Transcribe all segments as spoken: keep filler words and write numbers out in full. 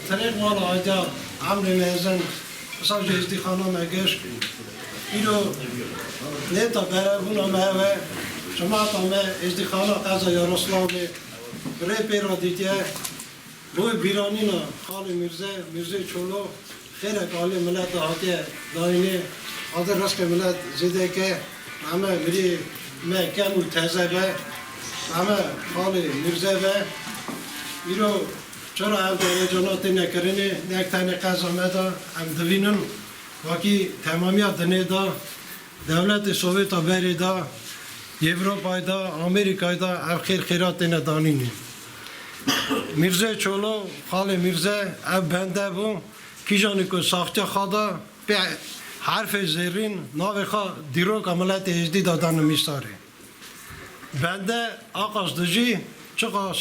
Terek mala aja emrê mezin, wisa ji êzdîxana me geş. Îro nêta berevbûna me ev e, cemaeta me êzdîxana qeza Yaroslavê bi rê pê re dîtiye. Bo bîranîna Xalê Mîrze, Mîrzê Çolo, xêrek alê milet de hatiye dayînê. Hate rizqê milet zêde ke, rehme mirî me kem û teze be, rehme Xalê Mîrze be. Îro çira ev derecana têne kirinê, nek tenê qeza me de, em divînin, wekî temamiya dinê de, dewletê Sovêta berê de, Ewropayê de, Amerîkayê de ev xêr xêra têne danînê. Mîrzê Çolo, Xalê Mîrze, ev bende bû, kîjanî ku saxtiya xwe da, pê herfê zêrîn navê xwe dîroka miletê Êzdî de da nimîsarê. Bende aqas dijî, çiqas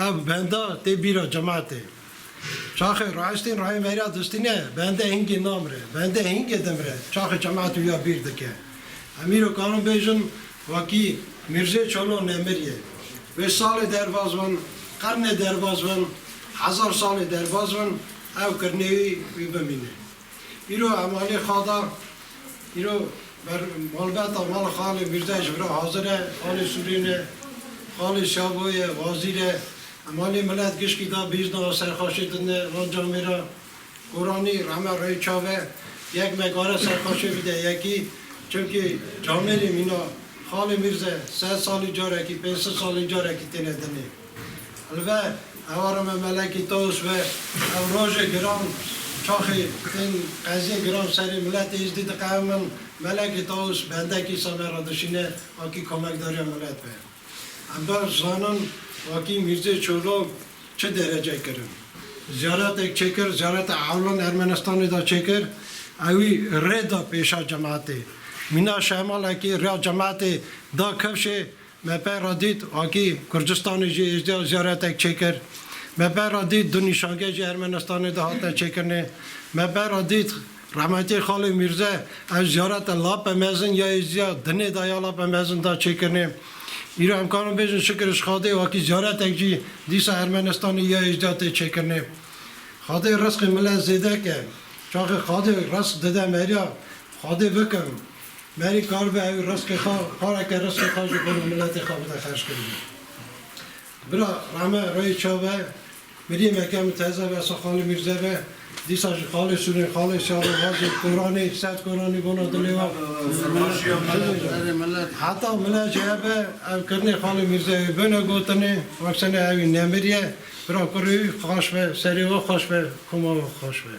ev benda tê bîra cemaetê. Çaxê Raştîn Rahîm Erya distîne, bende hingê namire, bende hingê dimire, çaxê cemaet wî ya bîr dike. Em îro karin bêjin, wekî Mîrzê Çolo nemiriye. Wê salê derbaz bin, qernê derbaz bin, hezar salê derbaz bin, ew kirinê wî, wî bimîne. Îro em alê xwe da, îro ber-, malbeta mal Xalê Mîrze ji vira hazir e, Xalê Sûrê ne, Xalê Şabo ye, Wazîr e. Em alê milet gişkî da bîzna serxaşê didine, van camêra Koranî rehme rê çav e. Yek me kare serxaşê bide yekî, çimkî camêrê mîna Xalê Mîrze sed salî carekî, pênc sed salî carekî têne dinê. Li ve ewara me Melekî Tawus ve ev rojê giran, çaxê tên qeziyên giran serê miletê Êzdî diqewimin, Melekî Tawus bendekî sa me re dişîne, wekî komekdariya milet be. Em ber zanin, wekî Mîrzê Çolo çi derece kirin. Ziyaretek çêkir, ziyareta ewlan Ermenistanê de çêkir, ewî rê da pêşa cemaetê. Mîna Şemalekî rêya cemaetê da kifşê, Me pê re dît, wekî Kurdistanê jî êzdiya ziyaretek çêkir. Me pê re dît du nîşangeh jî Ermenistanê de hatine çêkirinê. Me pê re dît rehmetî Xalê Mîrze, ev ziyarete lape mezin ya êzdiya dinê de ya lape mezin da çêkirinê. Îro em karin bêjin şikir ji Xwedê, wekî ziyaretek jî dîsa Ermenistanê ya êzdiya tê çêkirinê. Xwedê rizqê milet zêde ke. Çaxê Xwedê rizq dide meriya, Xwedê bikim. Merî karibe ew rizqê xwe, pareke rizqê xwe ji bo miletê xwe bide xerckirinê. Bira rehme rê çav e, miriyê me kem teze be, sa Xalê Mîrze be, dîsa jî Xalê Sûrê, Xalê Şaro, Xalê Koranê, sed Koranî bona dilê we. Heta milet jî hebe, ev kirinê Xalê Mîrze wê bêne gotinê, wek sene ewî nemiriye, bira kurê wî xweş be, serê we xweş be, koma we xweş be.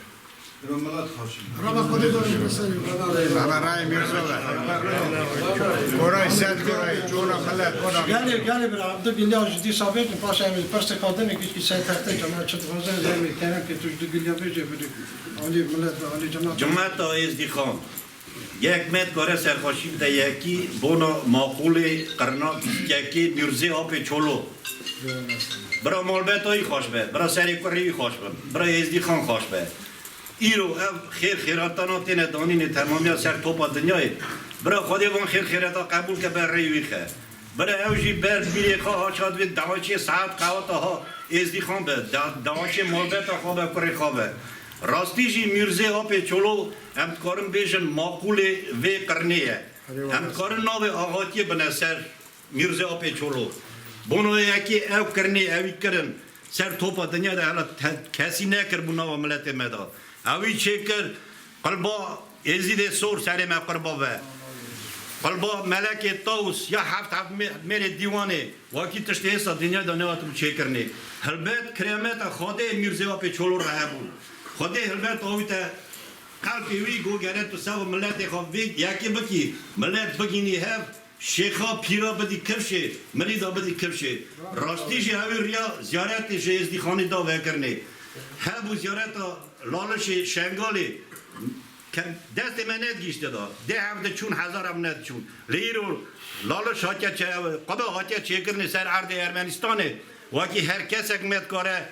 Raba Xwedê dor ji serê. Baba ray Mîrzo be. Koray sed koray, cona xelet, cona. Gelê, gelê bira, em du gilya ji dîsa bêjin, paşa em ê pirsê xwe dinê, gişkî ser textê cemaet çi dixwaze, ez em ê kerem ke tu ji du gilya bêje, bidê alî milet be, alî cemaet. Cemaeta Êzdîxan. Yek me dikare serxweşî bide yekî bona maqûlê qirna bîst yekê Mîrzê Apê Çolo. Bira malbeta wî xweş be, bira serê kurê wî xweş bin, bira Êzdîxan xweş be. Îro ev xêr xêratana têne danînê temamiya ser topa dinyayê. Bira Xwedê van xêr xêreta qebûl ke ber rê wî xe. Bira ew jî ber bîrê xwe haşa divê dawaçê saet qewata ha Êzdîxan be, da-, dawaçê malbeta xwe be, kurê xwe be. Rastî jî Mîrzê Apê Çolo em dikarin bêjin maqûlê vê qirnê ye. Em dikarin navê axatiyê bine ser Mîrzê Apê Çolo. Bono yekê ew kirinê ewî kirin ser topa dinya de hela te-, kesî nekir bû nava miletê me de. Ewî çêkir, qilba Êzîdê Sor serê me qurba be. Qilba Melekê Tawus ya heft heft mê-, mêrê dîwanê, wakî tiştê êsa dinya de nehatibû çêkirinê. Hilbet kiremeta Xwedê Mîrzê Apê Çolo re hebû. Xwedê hilbet awîte qelbê wî, go gere tu seva miletê xwe vê yekê bikî, milet bigînî hev, Şêxa pîra bidî kifşê, mirîda bidî kifşê. Rastî jî ewî riya ziyaretê ji Êzdîxanê da vekirinê. Hebû ziyareta Lalişê Şengalê ke destê me nedigihîşte da. Dê hev diçûn, hezar hev nediçûn. Lê îro Laliş hatiye çe-, qebe hatiye çêkirinê ser erdê Ermenistanê. Wekî her kesek me dikare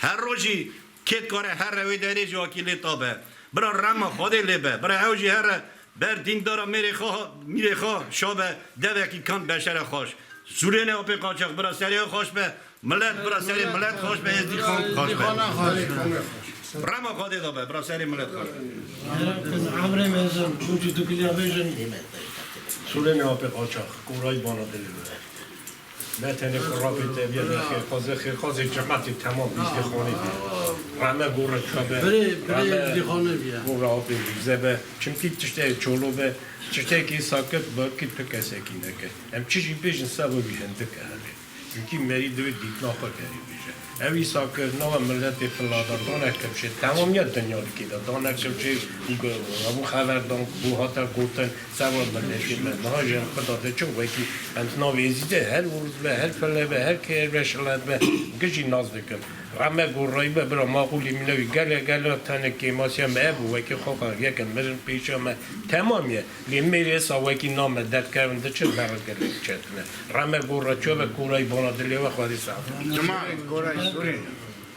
Her rojî kê dikare here wê derê jî wekî lê tabe. Bira rema Xwedê lê be. Bira ew jî here ber dîndara mêrê xwe, mîrê xwe şabe devekî kan beşere xweş. Sûrêne apê qaçax bira serê xwe xweş be. Millet, bira serê millet xweş be, Êzdîxan xweş be. Êzdîxana xweş be. Rema Xwedê de be, bira serê millet xweş be. Kerem kin, emrê mezin, çû tu kiliya bêjin. Sûrê ne apê qaçax, koray bana dilê be. Ne tenê xwe rapê te bîye, ne xêrxwazê, xêrxwazê cematê temam, Êzdîxanê be. Reme gora çû be. Birê, birê Êzdîxanê bîye. Gora apê Mîrze be. Çimkî tiştê Çolo be, tiştekî sakit, belkî tu kesekî neke. Em çi jî bêjin, seba wî hindik e herê. Çimkî merî divê dîtina xwe gerî bêje. Ew îsa kir, nava miletê piladan, dane kifşê, temamiya dinya dikê de, dane kifşê, bû ge-, bû xeberdan, bû hate gotin, seba miletê me, niha jî em xwe dade çi wekî, em navê Êzîdê her ûriz be, her file be, her kêr be, şilet be, gijî nas dikin. Reme gorayî be, bira maqûlî min ew î gele gele tenê kêmasiya me ev bû, wekî xwe xwe yeke mirin pêşiya me temam ye. Lê mêrê esa wekî name derdkevin diçe, berre gelek çetine. Reme gora ço ve korayî bona dilê we xwedî sax. Cemal.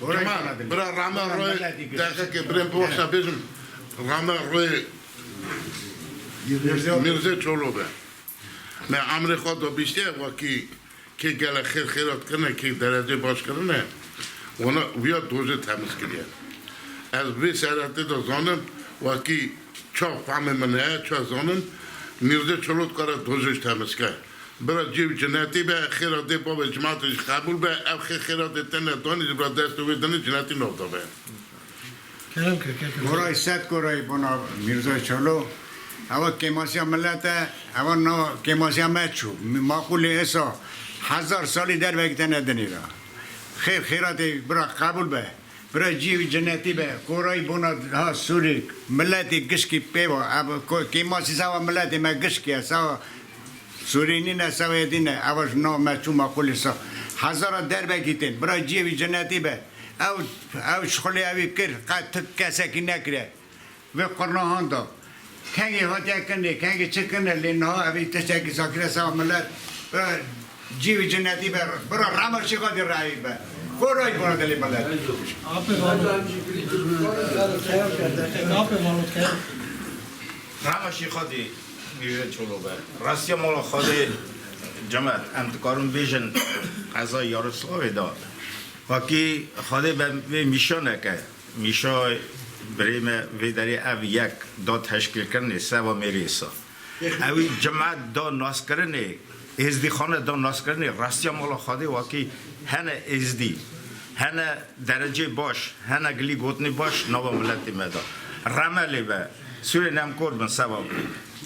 Cemal, bira rame royê deqekê birên biwaşa bêjim. Rame royê Mîrzê Çolo be. Me emrê xwe do bîştiye wekî kê gelek xêr xêrat kirine, kê derecê baş kirine, wana wiya dojê temiz kiriye. Ez vê seretê de zanim, wekî ça fehmê min heye, ça zanim, Mîrzê Çolo dikare dojê jî temiz ke. Bira cî û cinetî be, xêra dê babê cimatê jî qebûl be, ev xêr xêratê têne danî jî bira destê wê dinê cinetî nav de be. Kerem kir, keke. Koray sed korayî bona Mîrza Çolo. Ewa kêmasiya millet e, ewa na kêmasiya me çû. Maqûlê esa hezar salî dervekî tene dinê ra. Xêr xêratê bira qebûl be. Bira cî wî cinetî be. Korayî bona ha Sûrî. Miletê gişkî pê va. Ev ko-, kêmasî sewa miletê me gişkî ye. Sewa Sûrî nîne, sewa êdî ne. Ewa ji nav me çû maqûlê sa. Hezara dervekî tên. Bira cî wî cinetî be. Ew, ew şixulê ewî kir, qet tu kesekî nekire. Vê qurnahan da. Kengê hatiye kirnê, kengê çi kirne, lê niha evî tiştekî sakire sewa millet. Bira cî wî cinetî be, bira rema şîxadî rayî be. Koray bira dilê millet. Apê Valot. Apê Valot ke. Rema şîxadî Mîrze Çolo be. Rastiya mala Xwedê cemat, em dikarin bêjin qeza Yaroslavê de. Wekî Xwedê be vê mîşa neke. Mîşa birê me vê derê ev yek da teşkîlkirinê seba mêrê sa. Ewî cimet da naskirinê, êzdîxane da naskirinê, rastiya mala Xwedê wekî hene êzdî, hene derecê baş, hene gilî gotinê baş nava miletê me da. Reme lê be, sûrê nem kor bin seba wî.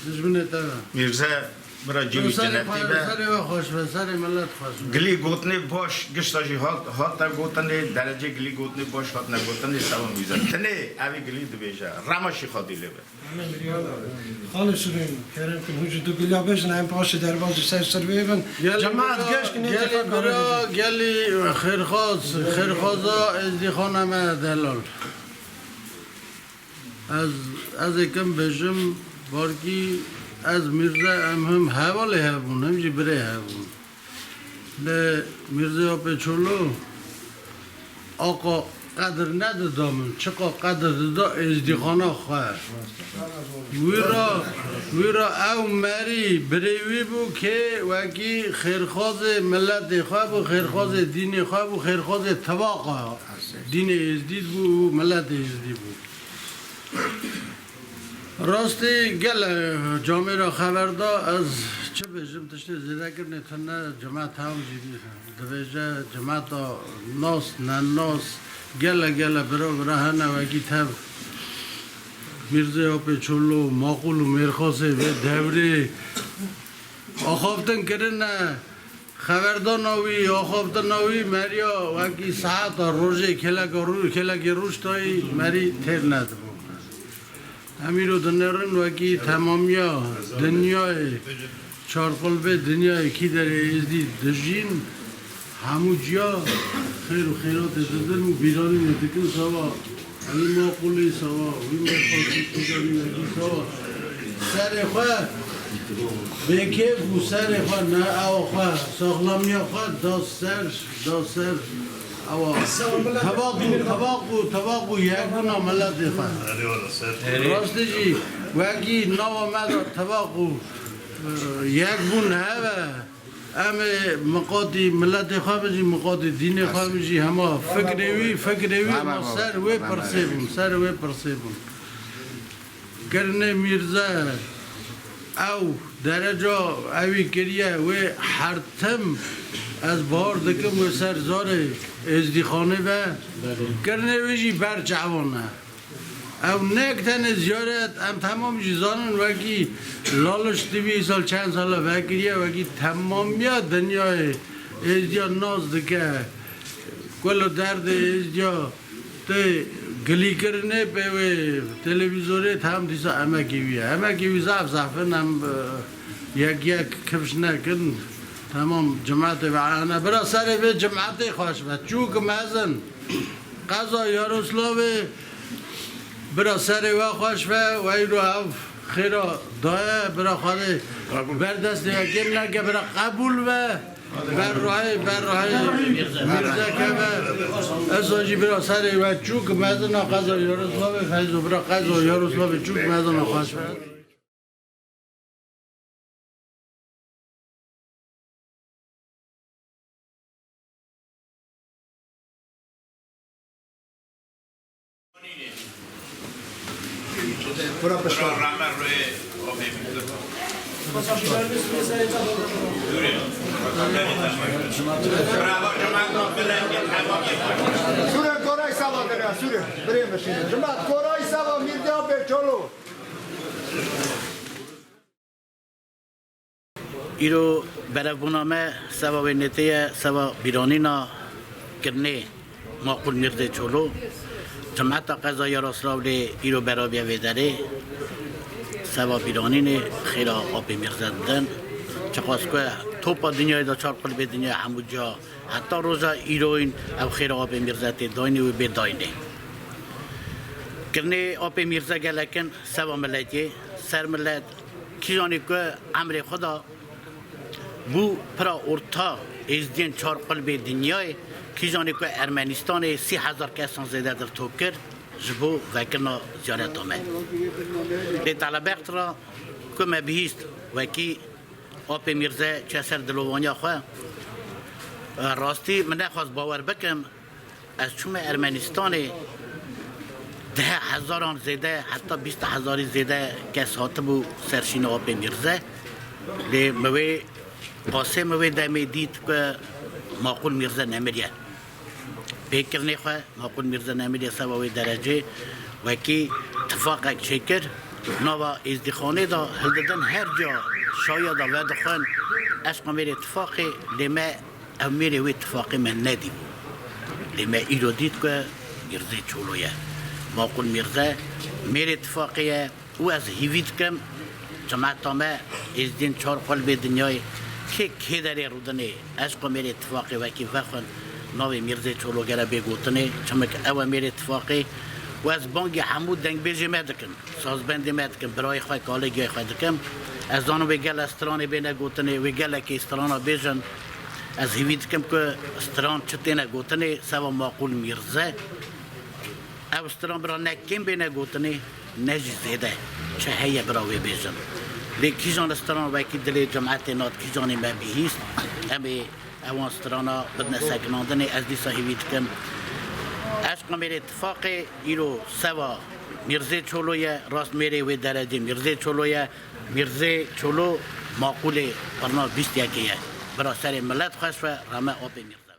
Dijminê te be. Mîrze Bira cî wî serê cinetî xwe, be. Serê we xweş be, serê milet xweş be. Gilî gotinê baş, gişta jî hat, hate gotinê, derecê gilî gotinê baş hatine gotinê, seba Mîrze. Tinê evî gilî dibêje. Rema şîxadî lê be. Xalê Sûrîn, kerem kin, hûn jî du giliya bêjin, em paşê derbazî ser sir bêbin. Gelî Cemaat bira, geş kin, gelî bira, gelî xêrxwaz, xêrxwaza êzdîxana me delal. Ez, ez ê kim bêjim, balkî ez Mîrze em him hevalê hev bûn, him jî birê hev bûn. Lê Mîrzê Apê Çolo aqa qedir nedida min, çiqa qedir dida êzdîxana xwe. Wî ra, wî ra ew merî birê wî bû kê wekî xêrxwazê miletê xwe bû, xêrxwazê dînê xwe bû, xêrxwazê tivaqa dînê êzdî bû û miletê êzdî bû. Rastî gele camêra xeber da, ez çi bêjim, tiştê zêdekirinê tune, cimet hew jî dibêje, cimeta nas, nenas, gele gele bira bira hene wekî tev Mîrzê Apê Çolo, maqûl û mêrxasê vê dewrê axaftin kirine. Xeberdana wî, axaftina wî meriya wekî saeta rojê kêleka rû-, kêlekê rûj tayî merî têr nedibû. Em îro dinêrin wekî temamiya dinyayê, çarqulbê dinyayê kî derê êzdî dijîn, hemû ciya xêr û xêratê didin û bîranînê dikin sava. Wî maqûlî sawa, wî maqûlî kûdanî wekî sawa. Serê xwe bêkêf û serê xwe ne ewa xwe, saxlamiya xwe da ser, da ser ewa. Tevaq û, tevaq û, tevaq û yekbûna miletê xwe. Rastî jî wekî nava me de tevaq û, e, yekbûn heve. Em ê miqatî miletê xwe bin jî, miqatî dînê xwe bin jî, hema fikrê wî, fikrê wî, hema ser wê pirsê bûn, ser wê pirsê bûn. Kirinê Mîrze ew dereca ewî kiriye, wê her tim ez bawer dikim wê ser zarê Êzdîxanê be. Kirinê wê jî ber çavan e. Ew nek tenê ziyaret, em temam jî zanin wekî Laliş T V îsal çend sala vekiriye, wekî temamiya dinyayê Êzdiya nas dike. Kul û derdê Êzdiya tê gilîkirinê pê wê televîzorê, tam dîsa emekî wî ye. Emekî wî zaf zaf in, em, e, yek yek kifş nekin. Temam cimetê ve ene. Bira serê vê cimetê xweş be. Çûk mezin. Qeza Yaroslavê, bira serê we xweş be, we îro ev xêra daye, bira Xwedê ber destê we kêm neke, bira qebûl be, ber ruhê, ber ruhê Mîrze keve. Esa jî bira serê we çûk mezina qeza Yaroslavê, Feyzo bira qeza Yaroslavê çûk mezina xweş be. Bura pişta. Sûre koray sava dere, sûre. Birê mişîne. Cemaat koray sava Mîrdiya Bêçolo. Îro berevbûna me seva wê nêtê ye, seva bîranîna kirinê Maqûl Mîrzê Çolo. Cemeta qeza Yaroslavlê îro berabiye vê derê seva bîranînê xêra Apê Mîrze didin. Çiqas ku topa dinyayê de çar qulbê dinyayê hemû ca heta roja îroyîn ev xêra Apê Mîrze tê dayînê û bê dayînê. Kirinê Apê Mîrze gelek in, seva miletê, ser milet, kîjanê ku emrê xwe da bû pira orta êzdiyên çar qulbê dinyayê, kîjanê ku Ermenistanê sî hezar kesan zêdetir top kir, ji bo vekirina ziyareta me. Lê telebext ra ku me bihîst wekî Apê Mîrze çe ser dilovaniya xwe, rastî min nexwest bawer bikim, ez çûme Ermenistanê, deh hezaran zêde, heta bîst hezarî zêde kes hatibû ser şîna Apê Mîrze. Lê min wê qasê min wê demê dît ku Maqûl Mîrze nemiriye. Pêkirinê xwe Maqûl Mîrze nemiriye seva wê derecê wekî tifaqek çêkir. Nava Êzdîxanê de hildidin her ca şahiya de vedixwin eşqa mêrê tifaqê, lê me ev mêrê wê tifaqê me nedîbû. Lê me îro dît ku Mîrzê Çolo ye. Maqûl Mîrze mêrê tifaqê ye û ez hîvî dikim, cemeta me êzdiyên çar qulbê dinyayê kê kê derê rûdinê, eşqa mêrê tifaqê wekî vexwin, navê Mîrzê Çolo gere bê gotinê, çimik ew e mêrê tifaqê û ez bangî hemû dengbêjê me dikim. Sazbendê me dikim, birayê xwe, kalê giyayê xwe dikim. Ez zanim wê gele stranê bêne gotinê, wê gelekê strana bêjin. Ez hîvî dikim ku stran çi têne gotinê, seva Maqûl Mîrze. Ew stran bira ne kêm bêne gotinê, ne jî zêde. Çi heye bira wê bêjin. Lê kîjan stran wekî dilê cemaetê nat, kîjanê me bihîst, em ê ewan strana bidine sekinandinê, ez dîsa hêvî dikim. Eşqa mêrê tifaqê îro seva Mîrzê Çolo ye, rast mêrê wê derecê Mîrzê Çolo ye. Mîrzê Çolo maqûlê qirna bîst yekê ye. Bira serê milet xweş be, rame Apê Mîrze.